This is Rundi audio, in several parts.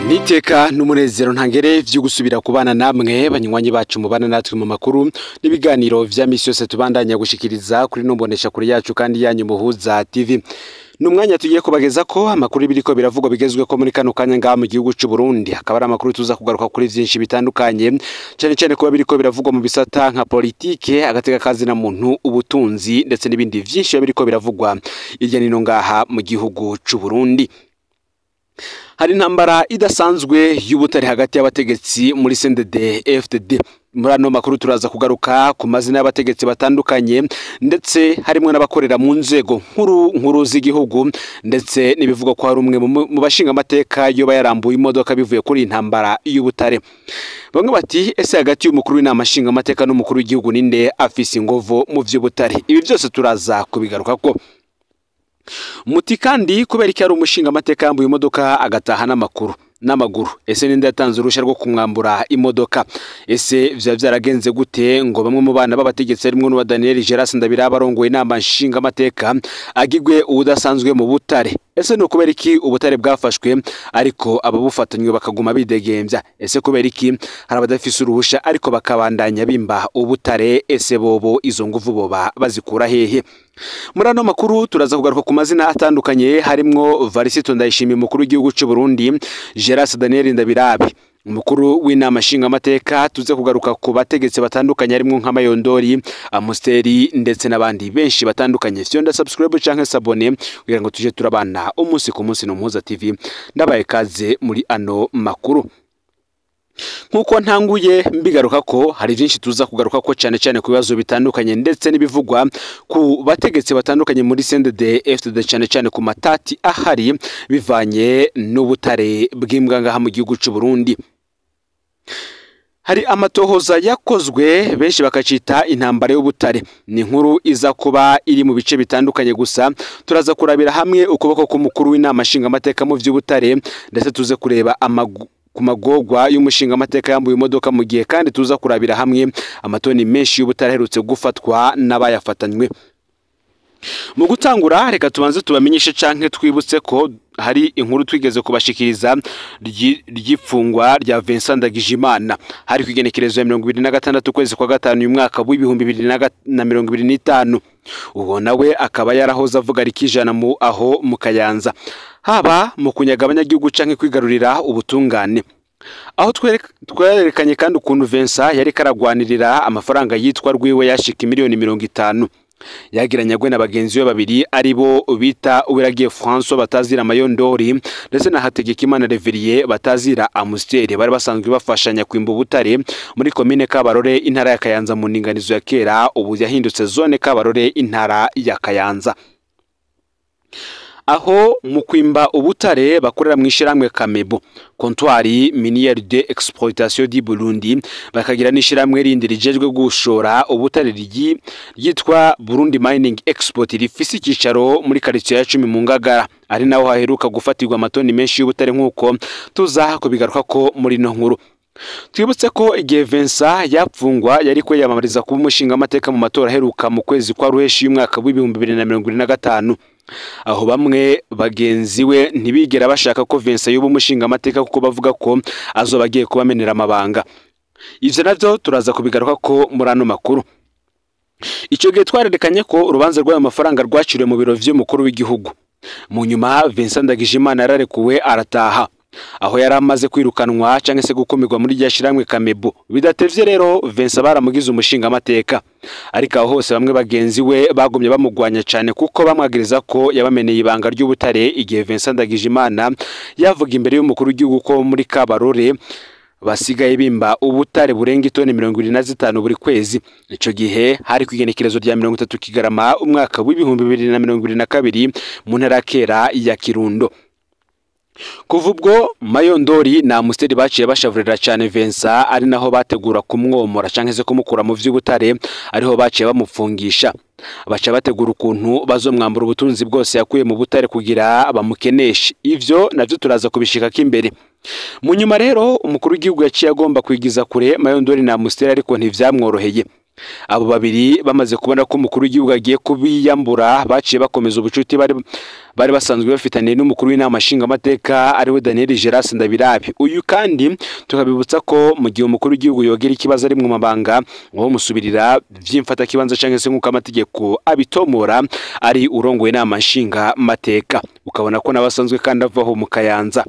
Niteka n'umunezero ntangere vyo gusubira kubana namwe banywanyi bacu mubana natwe mu makuru n'ibiganiro vya misi yose tubandanya gushikiriza kuri nombonesha kuri yacu kandi yanyu Muhuza TV. Numwanya tugiye kubageza ko amakuru biriko biravugwa bigezwe ko muri kano kanya ngaha mu gihugu c'u Burundi, hakaba ari amakuru tuza kugaruka kuri vyinshi bitandukanye, cyane cyane kuba biriko biravugwa mu bisata nka politike, agateka kazi na muntu, ubutunzi ndetse n'ibindi vyinshi biriko biravugwa irya nino ngaha mu gihugu c'u Burundi. Hari intambara idasanzwe y'ubutare hagati y'abategetsi muri CNDD FDD. Muri ano makuru turaza kugaruka ku mazina y'abategetsi batandukanye ndetse harimo n'abakorera mu nzego nkuru nkuru z'igihugu, ndetse n'ibivugwa ko hari umwe mu bashinga amateka yoba yarambuye imodoka bivuye kuri intambara y'ubutare. Bamwe bati ese hagati y'umukuru w'inama nshinga amateka n'umukuru w'igihugu ninde afise ingovo mu vy'ubutare? Ibi byose turaza kubigaruka ko. Muti kandi kubera iki ari umushinga amateka yambuye imodoka agataha n'amakuru n'amaguru, ese ninde yatanze uruhushya rwo kumwambura imodoka? Ese vya vyaragenze gute ngo bamwe mu bana b'abategetsi harimo n'uwa Daniel Geras Ndabiraba arongoye inama nshinga amateka agigwe ubudasanzwe mu butare? Ese ni kubera iki ubutare bwafashwe ariko ababufatanywe bakaguma bidegembya? Ese kubera iki hari abadafise uruhusha ariko bakabandanya bimba ubutare? Ese bobo izo nguvu boba bazikura hehe? Muri ano makuru turaza kugaruka ku mazina atandukanye harimwo Varisito Ndayishimiye umukuru w'igihugu c'u Burundi, Geras Daniel Ndabirabe umukuru w'inama nshinga amateka, tuze kugaruka ku bategetsi batandukanye harimwo nka Mayondori, Amusteri ndetse n'abandi benshi batandukanye. Fyonda subscribe canke s'abonner kugira ngo tuje turabana umunsi ku munsi no Muhuza TV. Ndabaye kaze muri ano makuru. Nkuko ntanguye mbigaruka ko hari byinshi tuza kugaruka ko cyane cyane ku bibazo bitandukanye ndetse n'ibivugwa ku bategetsi batandukanye muri CNDD FDD, cyane cyane ku matati ahari bivanye n'ubutare bw'imbwa ngaha mu gihugu c'u Burundi. Hari amatohoza yakozwe benshi bakacita intambara y'ubutare. Ni inkuru iza kuba iri mu bice bitandukanye, gusa turaza kurabira hamwe ukuboko k'umukuru w'inama nshinga amateka mu vy'ubutare, ndetse tuze kureba ku magogwa y'umushinga amateka yambuye imodoka, mu gihe kandi tuza kurabira hamwe amatoni menshi y'ubutare aherutse gufatwa n'abayafatanywe. Mu gutangura reka tubanze tubamenyeshe canke twibutse ko hari inkuru twigeze kubashikiriza ry'ifungwa rya Vincent Ndagijimana hari kwigenekerezo ya 2026 kwezi kwa gatanu uyu mwaka w'ibihumbi 2025. Uwo nawe akaba yarahoze avuga rikijana mu aho mu Kayanza, haba mu kunyaga abanyagihugu canke kwigarurira ubutungane. Aho twerekanye kandi ukuntu Vincent yari karagwanirira amafaranga yitwa rwiwe yashika miliyoni 50 yagiranyagwe na bagenzi be babiri aribo bita Uwiragiye François batazira Mayondori ndetse na Hategekimana Reveriye batazira Amusteri, bari basanzwe bafashanya kwimba ubutare muri komine Kabarore intara ya Kayanza mu ndinganizo ya kera, ubu yahindutse zone Kabarore intara ya Kayanza. Aho mu kwimba ubutare bakorera mu ishiramwe Kamebo, Comptoir Minière de Exploitation du Burundi, bakagira n'ishiramwe rindi rijejwe gushora ubutare ryitwa Burundi Mining Export rifise ikicaro muri quartier ya 10 mu Ngagara, ari naho haheruka gufatirwa amatoni menshi y'ubutare nkuko tuza kubigaruka ko muri no nkuru. Twibutse ko igihe Vincent yapfungwa yari kwiyamamariza kuba umushinga amateka mu matora aheruka mu kwezi kwa Ruheshi y'umwaka w'ibihumbi 2025. Aho bamwe bagenzi we ntibigera bashaka ko Vincent yuba umushinga amateka kuko bavuga ko azoba agiye kubamenera amabanga. Ivyo navyo turaza kubigaruka ko muri ano makuru. Ico gihe twarerekanye ko urubanza rw'ayo mafaranga rwaciriwe mu biro vy'umukuru w'igihugu. Mu nyuma Vincent Ndagijimana yararekuwe arataha, aho yari amaze kwirukanwa canke se gukumirwa muri rya shiramwe Kamebo. Bidatevye rero Vincent baramugize umushinga amateka, ariko aho hose bamwe bagenzi we bagumye bamugwanya cyane kuko bamwagiriza ko yabameneye ibanga ry'ubutare igihe Vincent Ndagijimana yavuga imbere y'umukuru w'igihugu ko muri Kabarore basigaye bimba ubutare burenga itoni 75 buri kwezi. Ico gihe hari kwigenekerezo rya 30 Kigarama umwaka w'ibihumbi 2022 mu ntara kera ya Kirundo. Kuva ubwo Mayondori na Amusteri baciye bashavurira cyane Vincent, ari naho bategura kumwomora canke se kumukura mu vy'ubutare, ariho baciye bamupfungisha. Baca bategura ukuntu bazomwambura ubutunzi bwose yakuye mu butare kugira bamukeneshe. Ivyo navyo turaza kubishika kimbere. Mu nyuma rero umukuru w'igihugu yaciye agomba kwigiza kure Mayondori na Amusteri, ariko ntivyamworoheye. Abo babiri bamaze kubona ko umukuru w'igihugu agiye kubiyambura, baciye bakomeza ubucuti bari basanzwe bafitaniye n'umukuru w'inama nshingamateka ariwe Daniel Geras Ndabirabe. Uyu kandi tukabibutsa ko mu gihe umukuru w'igihugu yogira ikibazo ari mu mabanga, ngo musubirira vy'imfata kibanza canke se nk'uko amategeko abitomora ari urongoye inama nshingamateka, ukabona ko nabasanzwe kandi avaho mu Kayanza.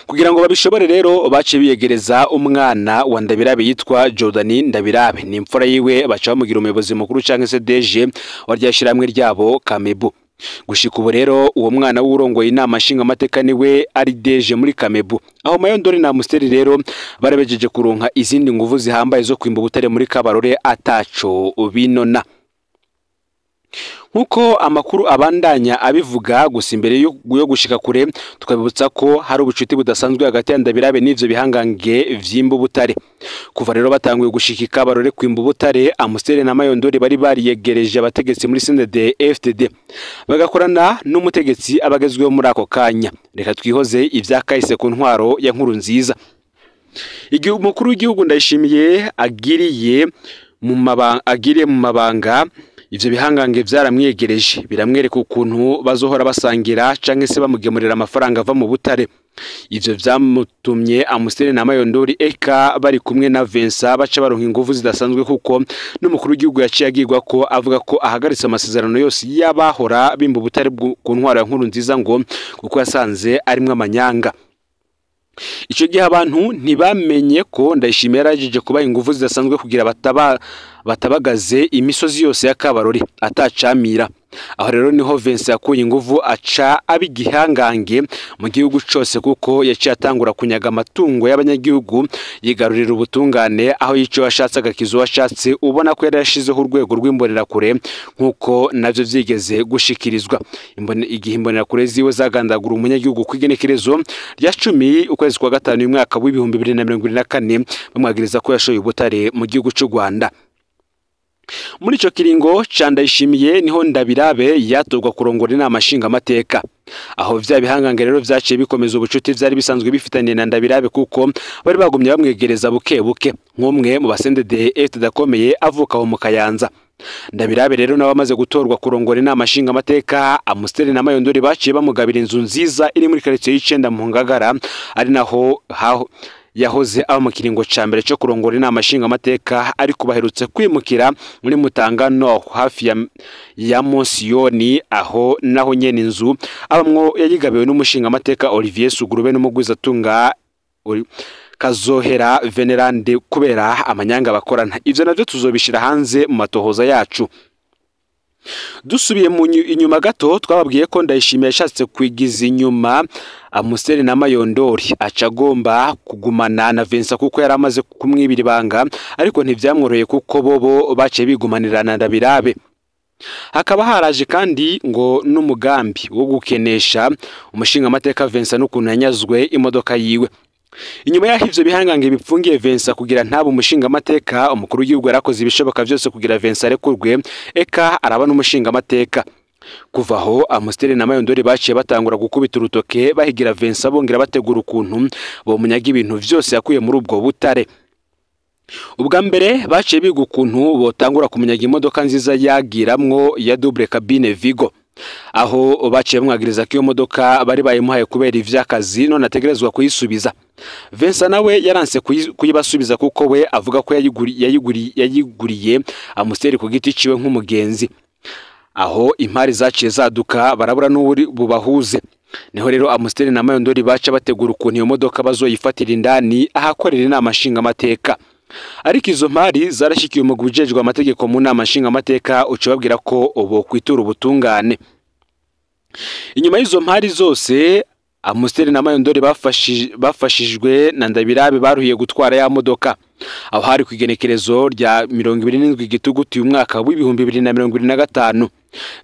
Kugira ngo babishobore rero baciye biyegereza umwana wa Ndabirabe yitwa Jordan Ndabirabe, ni imfura yiwe, baca bamugira umuyobozi mukuru canke se DG wa rya shyirahamwe ryabo Kamebu. Gushika ubu rero uwo mwana w'urongoye inama nshingamateka niwe ari DG muri Kamebu. Aho Mayondori na Amusteri rero barabejeje kuronka izindi nguvu zihambaye zo kwimba ubutare muri Kabarore ataco binona. Nkuko amakuru abandanya abivuga, gusa imbere yo gushika kure tukabibutsa ko hari ubucuti budasanzwe hagati ya Ndabirabe n'ivyo bihangange vyimba ubutare. Kuva rero batanguye gushika Kabarore kwimba ubutare, Amusteri na Mayondori bari bariyegereje abategetsi muri CNDD FDD, bagakorana n'umutegetsi abagezweho muri ako kanya. Reka twihoze ivyakahise ku ntwaro ya Nkurunziza. Igihe umukuru w'igihugu Ndayishimiye agiriye mu mabanga, ivyo bihangange vyaramwegereje, biramwereka ukuntu bazohora basangira canke se bamugemurira amafaranga ava mu butare. Ivyo vyamutumye Amusteri na Mayondori eka bari kumwe na Vincent baca baronka inguvu zidasanzwe, kuko n'umukuru w'igihugu yaciye agirwa ko avuga ko ahagaritse amasezerano yose y'abahora bimba ubutare ku ntwaro ya Nkurunziza, ngo kuko yasanze arimwo amanyanga. Ico gihe abantu ntibamenye ko Ndayishimiye yarajeje kuba inguvu zidasanzwe kugira batabagaze imisozi yose ya Kabarore atacamira. Aho rero niho Vincent yakuye inguvu aca abigihangange mu gihugu cose, kuko yaciye atangura kunyaga amatungo y'abanyagihugu, yigarurira ubutungane aho yico washatse agakizo washatse, ubona ko yari yashizeho urwego rw'imbonerakure nkuko navyo vyigeze gushikirizwa. Igihe imbonerakure ziwe zagandagura umunyagihugu kw'igenekerezo rya 10 ukwezi kwa gatanu uyu mwaka w'ibihumbi bibiri na mirongo ibiri na kane, bamwagiriza ko yashoye ubutare mu gihugu c'u Rwanda. Muri ico kiringo ca Ndayishimiye niho Ndabirabe yatorwa kurongora inama nshingamateka. Aho vya bihangange rero vyaciye bikomeza ubucuti vyari bisanzwe bifitaniye na Ndabirabe, kuko bari bagumye bamwegereza buke buke nk'umwe mu basendede tudakomeye avuka aho mu Kayanza. Ndabirabe rero nawe amaze gutorwa kurongora inama nshingamateka, Amusteri na Mayondori baciye bamugabira inzu nziza iri muri quartier y'icenda mu Ngagara, ari naho yahoze aba mu kiringo ca mbere cyo kurongora inama nshingamateka, ariko baherutse kwimukira muri Mutanga Nord hafi ya Monsioni, aho naho nyene inzu abamwo yayigabiwe n'umushingamateka Olivier Sugurube n'umugwizatunga Kazohera Venerande kubera amanyanga bakorana. Ivyo navyo tuzobishira hanze mu matohoza yacu. Dusubiye inyuma gato, twababwiye ko Ndayishimiye yashatse kwigiza inyuma Amusteri na Mayondori, aca agomba kugumana na Vincent kuko yari amaze kumwibira ibanga, ariko ntivyamworoheye kuko bobo baciye bigumanira na Ndabirabe. Hakaba haraje kandi ngo n'umugambi wo gukenesha umushingamateka Vincent n'ukuntu yanyazwe imodoka yiwe. Inyuma y'aho ivyo bihangange bipfungiye Vincent kugira ntaba umushingamateka, umukuru w'igihugu yarakoze ibishoboka vyose kugira Vincent arekurwe, eka araba n'umushingamateka. Kuva aho Amusteri na Mayondori baciye batangura gukubita urutoke bahigira Vincent, bongera bategura ukuntu bomunyaga ibintu vyose yakuye muri ubwo butare. Ubwa mbere baciye biga ukuntu botangura kumunyaga imodoka nziza yagiramwo ya double cabine Vigo, aho baciye bamwagiriza ko iyo modoka bari bayimuhaye kubera ivy'akazi none ategerezwa kuyisubiza. Vincent nawe yaranse kuyibasubiza kuko we avuga ko yayiguriye Amusteri ku giti ciwe nk'umugenzi. Aho impari zaciye zaduka barabura n'uri bubahuze. Niho rero Amusteri na Mayondori baca bategura ukuntu iyo modoka bazoyifatira indani ahakorera inama nshingamateka. Ariko izo mpari zarashikiye umugwi ujejwe amategeko mu nama nshingamateka, uca babwira ko ubo kwitura ubutungane. Inyuma y'izo mpari zose Amusteri na Mayondori bafashijwe na Ndabirabe baruhiye gutwara ya modoka. Aho hari kwigenekerezo rya 27 Gitugutu uyu mwaka w'ibihumbi bibiri na mirongo ibiri na gatanu.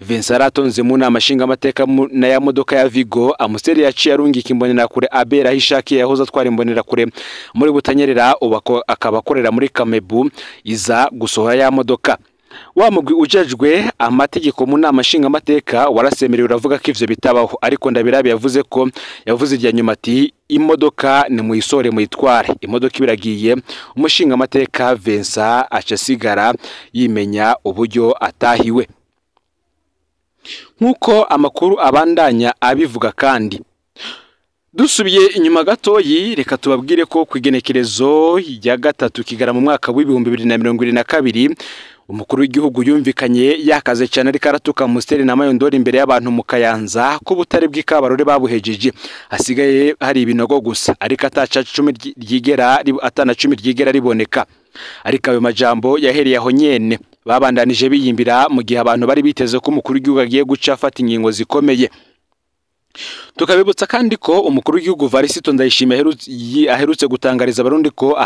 Vincent aratonze mu nama nshingamateka na ya modoka ya Vigo. Amusteri yaciye arungika imbonerakure Abera Hishakiye yahoze atwara imbonerakure muri Butanyerera, ubu akaba akorera muri Kamebu, iza gusohora ya modoka. Wa mugwi ujejwe amategeko mu nama nshingamateka warasemerewe uravuga ko ivyo bitabaho, ariko Ndabirabe yavuze ko yavuze irya nyuma ati imodoka ni muyisore muyitware. Imodoka ibiragiye, umushingamateka Vincent aca asigara yimenya uburyo atahiwe. Nk'uko amakuru abandanya abivuga kandi dusubiye inyuma gatoyi, reka tubabwire ko ku igenekerezo rya 3 Kigarama mu mwaka w'2022 umukuru w'igihugu yumvikanye yakaze cyane ariko aratuka Musiteri na Mayondori imbere y'abantu mu Kayanza ko ubutare bw'Ikabarore babuhejeje, hasigaye hari ibinogo gusa, ariko ataca 10 ryigera atana 10 ryigera riboneka. Ariko ayo majambo yahereye aho nyene babandanije biyimbira mu gihe abantu bari biteze ko umukuru w'igihugu agiye guca afata ingingo zikomeye. Tukabibutsa kandi ko umukuru w'igihugu Varisito Ndayishimiye aherutse gutangariza abarundi ko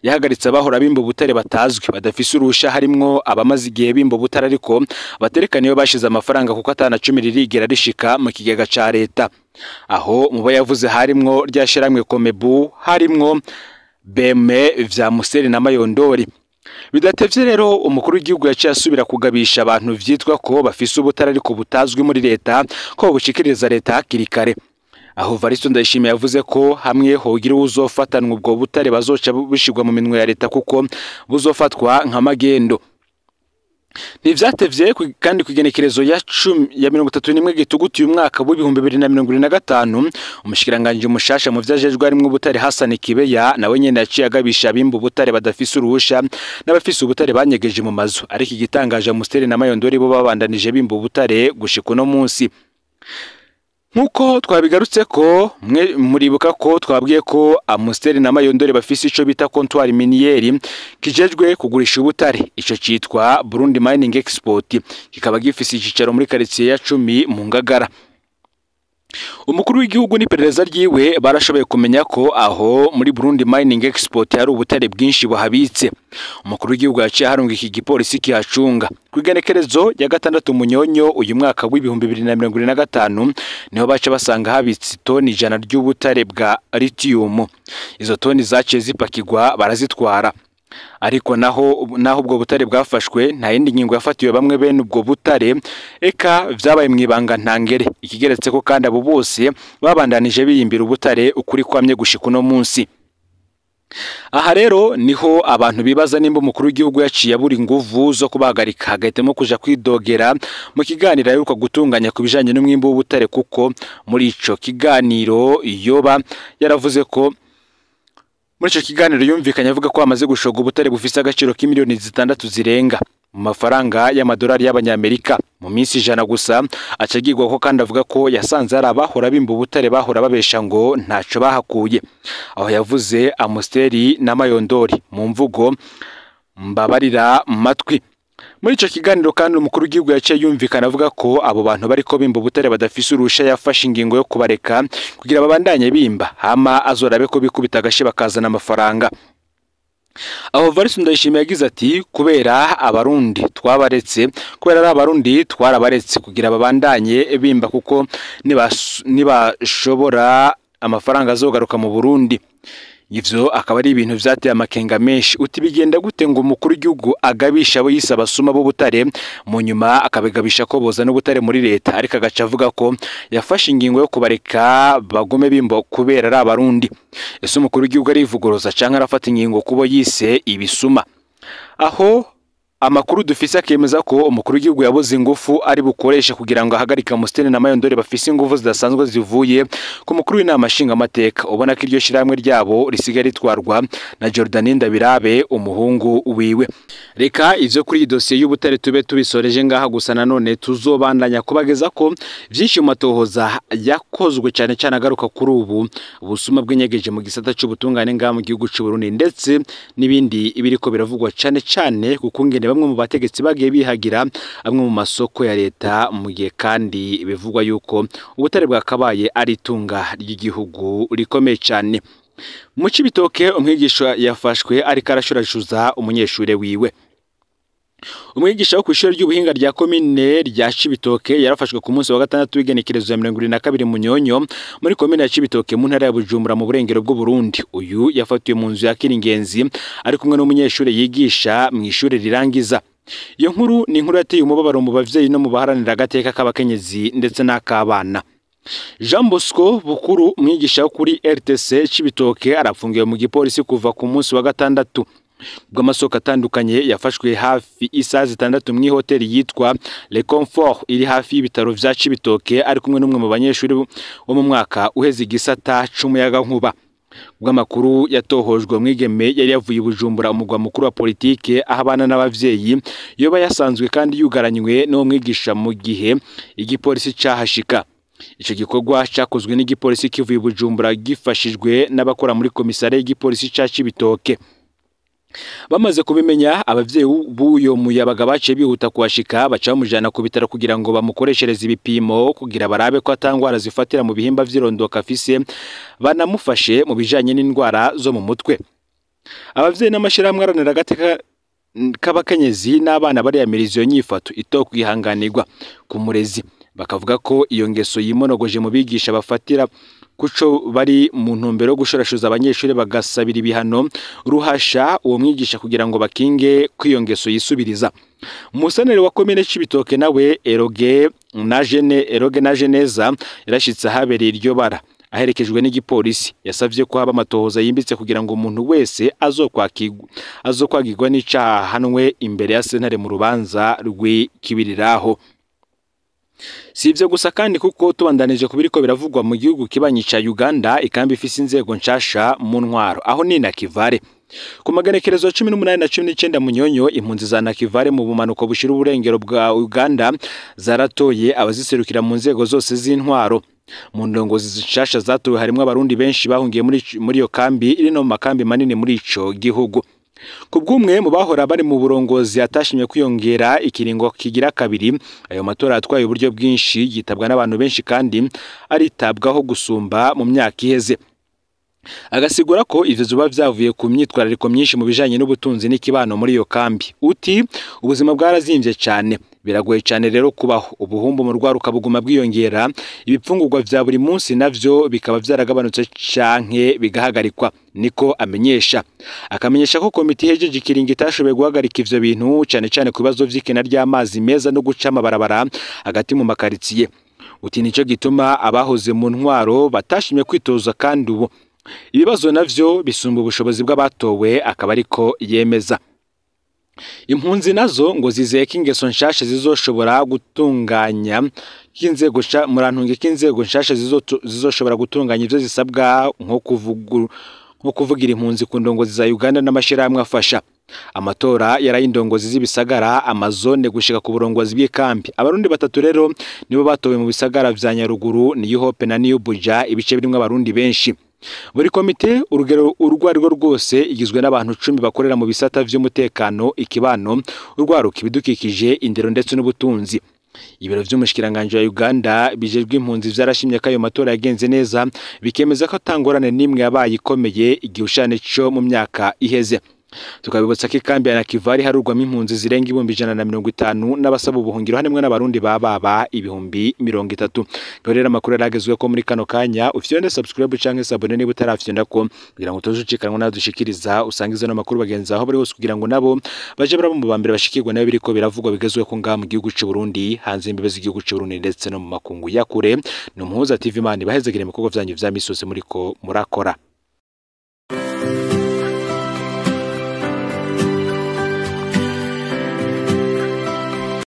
yahagaritse abahora bimba ubutare batazwi badafise urusha, harimwo abamaze igihe bimba ubutare ariko baterekana iyo bashize amafaranga kuko atana 10 ririgera rishika mu kigega ca leta. Aho mubo yavuze harimwo ryashiramwe Komebu, harimwo Beme vya Museri na Mayondori. Bidatevye rero umukuru w'igihugu yaciye asubira kugabisha abantu vyitwa ko bafise ubutare ariko butazwi muri leta ko bushikiriza leta hakiri kare. Aho Varisto Ndayishimiye yavuze ko hamwe hogira uzofatanwa ubwo butare bazoca bushigwa mu minwe ya leta kuko buzofatwa nka magendo. Ntivyatevye kandi kugenekerezo ya 31 Gitugutu uyu mwaka w'2025 umushikiranganje umushasha mu vyajejwe harimwo ubutare Hassan Kibeya nawe nyene yaciye agabisha abimba ubutare badafise uruhusha n'abafise ubutare banyegeje mu mazu, ariko igitangaje Musiteri na Mayondori bo babandanije bimba ubutare gushika uno munsi. Nkuko twabigarutse ko mwe muribuka ko twabwiye ko Amusteri na Mayondori bafise ico bita comptoir minière kijejwe kugurisha ubutare, ico citwa Burundi Mining Export, kikaba gifise icicaro muri quartier ya 10 mu Ngagara. Umukuru w'igihugu n'iperereza ryiwe barashoboye kumenya ko aho muri Burundi Mining Export hari ubutare bwinshi buhabitse. Umukuru w'igihugu yaciye harunga iki gipolisi kihacunga. Ku igenekerezo ya 6 Munyonyo uyu mwaka w'2025 niho baca basanga habitse toni 100 ry'ubutare bwa lithium. Izo toni zaciye zipakirwa barazitwara. Ariko naho ubwo butare bwafashwe nta yindi ngingo yafatiwe bamwe bene ubwo butare, eka vyabaye mwibanga ntangere. Ikigeretse ko kandi abo bose babandanije biyimbira ubutare ukuri kwamye gushika uno munsi. Aha rero niho abantu bibaza nimba umukuru w'igihugu yaciye abura inguvu zo kubahagarika agahitamo kuja kwidogera mu kiganiro aheruka gutunganya ku bijanye n'umwimbu w'ubutare, kuko muri ico kiganiro yoba yaravuze ko muri ico kiganiro yumvikanye avuga ko amaze gushoga ubutare bufise agaciro k'imiliyoni 6 zirenga mu mafaranga y'amadolari y'abanyamerika mu minsi 100 gusa. Acagirwa ko kandi avuga ko yasanze ari abahora bimba ubutare bahora babesha ngo ntaco bahakuye. Aho yavuze Amusteri na Mayondori mu mvugo mbabarira matwi. Muri ico kiganiro kandi umukuru w'igihugu yaciye yumvikana avuga ko abo bantu bariko bimba ubutare badafise urusha yafashe ingingo yo kubareka kugira babandanye bimba, hama azorabe ko bikubita agashe bakazana amafaranga. Aho Varisto Ndayishimiye yagize ati kubera abarundi twabaretse, kubera ari abarundi twarabaretse kugira babandanye bimba kuko nibashobora amafaranga azogaruka mu Burundi. Ivyo akaba ari ibintu vyateye amakenga menshi. Uti bigenda gute ngo umukuru w'igihugu agabisha abo yise abasuma b'ubutare, mu nyuma akabigabisha ko boza n'ubutare muri leta, ariko agaca avuga ko yafashe ingingo yo kubareka bagume bimbo kubera ari abarundi. Ese umukuru w'igihugu arivuguruza canke arafata ingingo kubo yise ibisuma? Aho amakuru dufise akemeza ko umukuru w'igihugu yabuze ingufu ari bukoreshe kugira ngo ahagarike Amusteri na Mayondori bafise ingufu zidasanzwe zivuye ku mukuru w'inama nshingamateka, ubona ko iryo shiramwe ryabo risigaye ritwarwa na Jordan Ndabirabe umuhungu wiwe. Reka ivyo kuri iyi dosiye y'ubutare tube tubisoreje ngaha, gusa nanone tuzobandanya kubageza ko vyinshi mu matohoza yakozwe cyane cyane agaruka kuri ubu ubusuma bw'inyegeje mu gisata c'ubutungane ngaha mu gihugu c'u Burundi, ndetse n'ibindi ibiriko biravugwa cyane cyane kuko ngene bamwe mu bategetsi bagiye bihagira amwe mu masoko ya leta, mu gihe kandi bivugwa yuko ubutare bwakabaye ari itunga ry'igihugu rikomeye cyane. Mu Cibitoke umwigisha yafashwe ariko arashurashuza umunyeshure wiwe. Umwigisha wo kw'ishure ry'ubuhinga rya komine rya Cibitoke yarafashwe ku munsi wa gatandatu w'igenekerezo ya 22 Munyonyo muri komine ya Cibitoke mu ntara ya Bujumbura mu burengero bw'u Burundi. Uyu yafatiwe mu nzu ya Kiringenzi ari kumwe n'umunyeshure yigisha mu ishure rirangiza. Iyo nkuru ni inkuru yateye umubabaro mu bavyeyi no mu baharanira agateka k'abakenyezi ndetse n'ak'abana. Jean Bosco Bukuru, umwigisha wo kuri RTC Cibitoke, arafungiwe mu gipolisi kuva ku munsi wa gatandatu bw'amasoko atandukanye. Yafashwe hafi isaha 6 mw'ihoteli yitwa Le Confort iri hafi y'ibitaro vya Cibitoke, ari kumwe n'umwe mu banyeshuri bo mu mwaka uheze igisata c'umuyagankuba. Bw'amakuru yatohojwe, mwigeme yari yavuye i Bujumbura, umugwa mukuru wa politike, aho abana n'abavyeyi yoba yasanzwe kandi yugaranywe n'uwo mwigisha mu gihe igipolisi cahashika. Ico gikorwa cakozwe n'igipolisi kivuye i Bujumbura gifashijwe n'abakora muri komisare y'igipolisi ca Cibitoke. Bamaze kubimenya, abavyeyi b'uyo muyabaga baciye bihuta kuhashika, baca bamujana ku bitaro kugira ngo bamukoreshereze ibipimo kugira barabe ko atangwara zifatira mu bihimba vy'irondoka afise, banamufashe mu bijanye n'indwara zo mu mutwe. Abavyeyi n'amashirahamwe aharanira agateka k'abakenyezi n'abana bariyamiriza iyo nyifato itokwihanganirwa ku murezi, bakavuga ko iyo ngeso yimonogoje mu bigisha bafatira kuco bari mu ntumbero yo gushorashuza abanyeshuri, bagasabira ibihano ruhasha uwo mwigisha kugira ngo bakinge ko iyo ngeso yisubiriza. Umusaneri wa komine Cibitoke nawe Eroge na Geneza yarashitse ahabereye iryo bara aherekejwe n'igipolisi. Yasavye ko haba amatohoza yimbitse kugira ngo umuntu wese azokwagirwa n'icaha ahanwe imbere ya sentare mu rubanza rw'ikibiriraho. Si ivyo gusa kandi, kuko tubandanije ku biriko biravugwa mu gihugu kibanyi ca Uganda, ikambi ifise inzego nshasha mu ntwaro, aho ni Nakivale. Ku maganekerezo ya 18 na 19 Munyonyo, impunzi za Nakivale mu bumanuko bushira uburengero bwa Uganda zaratoye abaziserukira mu nzego zose z'intwaro. Mu ndongozi nshasha zatowe harimwo abarundi benshi bahungiye muri iyo kambi iri no mu makambi manini muri ico gihugu. Ku bw'umwe mu bahora bari mu burongozi atashimye kwiyongera ikiringo kigira kabiri, ayo matora atwaye uburyo bwinshi, yitabwa n'abantu benshi kandi aritabwaho gusumba mu myaka iheze. Agasigura ko ivyo zuba vyavuye ku myitwarariko myinshi mu bijanye n'ubutunzi n'ikibano muri iyo kambi. Uti ubuzima bwarazimvye cane, biragoye cane rero kubaho, ubuhumbu mu rwaruka buguma bwiyongera, ibipfungurwa vya buri munsi navyo bikaba vyaragabanutse canke bigahagarikwa, niko amenyesha. Akamenyesha ko komite ihejeje ikiringo itashoboye guhagarika ivyo bintu, cane cane ku bibazo vy'ikena ry'amazi meza no guca amabarabara hagati mu makaritsiye. Uti nico gituma abahoze mu ntwaro batashimye kwitoza, kandi ubu ibibazo navyo bisumba ubushobozi bw'abatowe, akaba ariko yemeza. Impunzi nazo ngo zizeye ko ingeso nshasha zizoshobora gutunganya k'inzego murantunge k'inzego nshasha zizoshobora gutunganya ivyo zisabwa, nko kuvugira impunzi ku ndongozi za Uganda n'amashirahamwe afasha. Amatora yaraye indongozi z'ibisagara, amazone, gushika ku burongozi bw'ikambi. Abarundi batatu rero nibo batowe mu bisagara vya Nyaruguru, New Hope na New Buja, ibice birimwo abarundi benshi. Buri komite, urugero urwo arirwo rwose, igizwe n'abantu 10 bakorera mu bisata vy'umutekano, ikibano, urwaruka, ibidukikije, indero ndetse n'ubutunzi. Ibiro vy'umushikiranganji wa Uganda bijejwe impunzi vyarashimye ko ayo matora yagenze neza, bikemeza ko atangorane n'imwe yabaye ikomeye igihushane co mu myaka iheze. Tukabibutsa ko ikambi ya Nakivale harurwamo impunzi zirenga 150,000 n'abasaba ubuhungiro, harimwo n'abarundi bababa 30,000. Ngaho rero amakuru yaragezweho ko muri kano kanya. Ufyonde subscribe canke s'abonner niba utarafyonda ko, kugira ngo utozucikanwa nadushikiriza. Usangize no makuru bagenzi aho bari hose kugira ngo nabo baje baraba mu bambere bashikirwa nayo biriko biravugwa bigezweho ko ngaha mu gihugu c'u Burundi, hanze y'imbibe z'igihugu c'u Burundi ndetse no mu makungu ya kure. Ni Umuhuza TV. Imana ibahezegere mu bikorwa vyanyu vya misi yose muriko murakora.